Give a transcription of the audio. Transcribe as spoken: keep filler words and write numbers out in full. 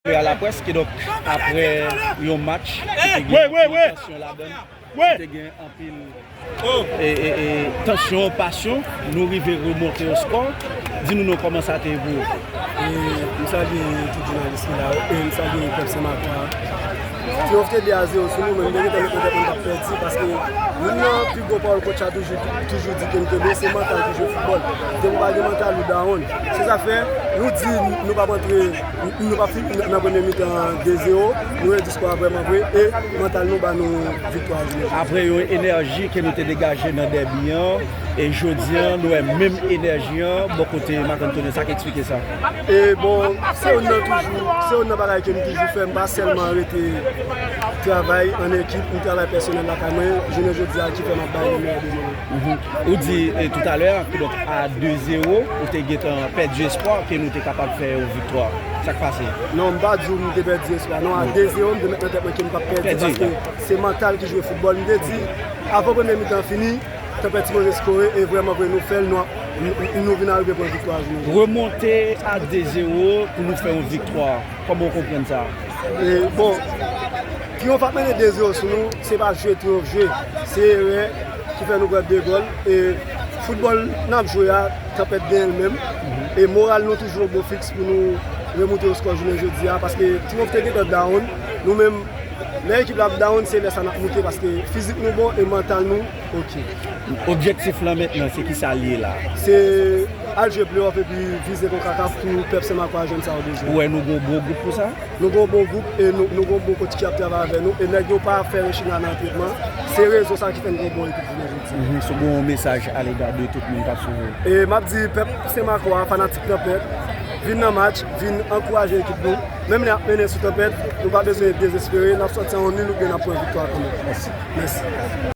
A la presse, kidonk, apre yon match ki te gen tansyon ladan, ki te gen anpil e, e, e, tansyon, pasyon, nou rive remonte yon skò. Di nou non, kòman sa te ye pou ou? E, m salye tout jounalis ki la yo, e m salye pèp Senmakwa. Triyonf te de a zewo sou nou, men m te gentan met nan tèt mwen n t ap pèdi, paske youn nan pi gwo pawòl kotch la toujou, toujou di ke n kenbe, se mantal ki jwe foutbòl. Depi w pa gen mantal, ou down. Se sa k fè, nou di nou p ap antre, nou p ap fin nan premye mitan de zewo, nou redi skò a vrèman vre, e mantal nou ba nou viktwa a jodi. Apre yon enèji ke nou te degaje nan dèbi an, e jodi an, nou wè menm enèji an bò kote Marc Anthony, sa k eksplike sa? E bon, se youn nan toujou, se youn nan bagay ke m toujou fè, m pa sèlman rete travay an ekip, m travay pèsonèl lakay mwen, jounen jodi a ki fè m ap bay le meilleur de mwen. Mhm. Ou di, e, toutalè, kidonk, a de zewo, ou te gentan pèdi espwa ke nou te kapab fè yon viktwa. Sa k pase? Non, m pa di w m te pèdi espwa. Non, a de zewo, m te met nan tèt mwen ke m p ap pèdi, paske se mantal ki jwe foutbòl. M te di, avan premye mitan fini, tanpèt sipoze skore, e vrèman vre, nou fè l, nou, nou, nou vin arive pran viktwa a jounen. Remonte a de zewo pou nou fè yon viktwa. Kòman w konprann sa? E, bon, Triyonf ap mennen de zewo sou nou, se pa jwe Triyonf jwe, se erè ki fè nou pran de gòl. E foutbòl n ap jwe a, tanpèt genyen l menm. E moral nou toujou o bo fiks pou nou remoute yon skò jounen jodi a, paske Triyonf te gentan down. Nou menm, lè ekip la ap down, se lè sa n ap moute, paske fizik nou bon e mantal nou oke. Objektif lan mentnan, se ki sa l ye la? Se al jwe pleyòf epi vize Konkakaf pou pèp Senmakwa jwenn sa yo bezwen. Ou wè nou gen yon bon gwoup pou sa? Nou gen yon bon gwoup e nou, nou gen yon bon kotch ki ap travay avè nou. E nèg yo pa fè rechina nan antrenman. Se rezon sa ki fè n gen yon bon ekip jounen jodi a. Mhm, si w gen yon mesaj alega de tout moun k ap swiv ou? E m ap di pèp Senmakwa, fanatik Tanpèt, vin nan match, vin ankouraje ekip nou. Menm lè y ap mennen sou Tanpèt, nou pa bezwen dezespere. N ap sòti an yon nil oubyen n ap pran viktwa kanmenm. Mèsi. Mèsi.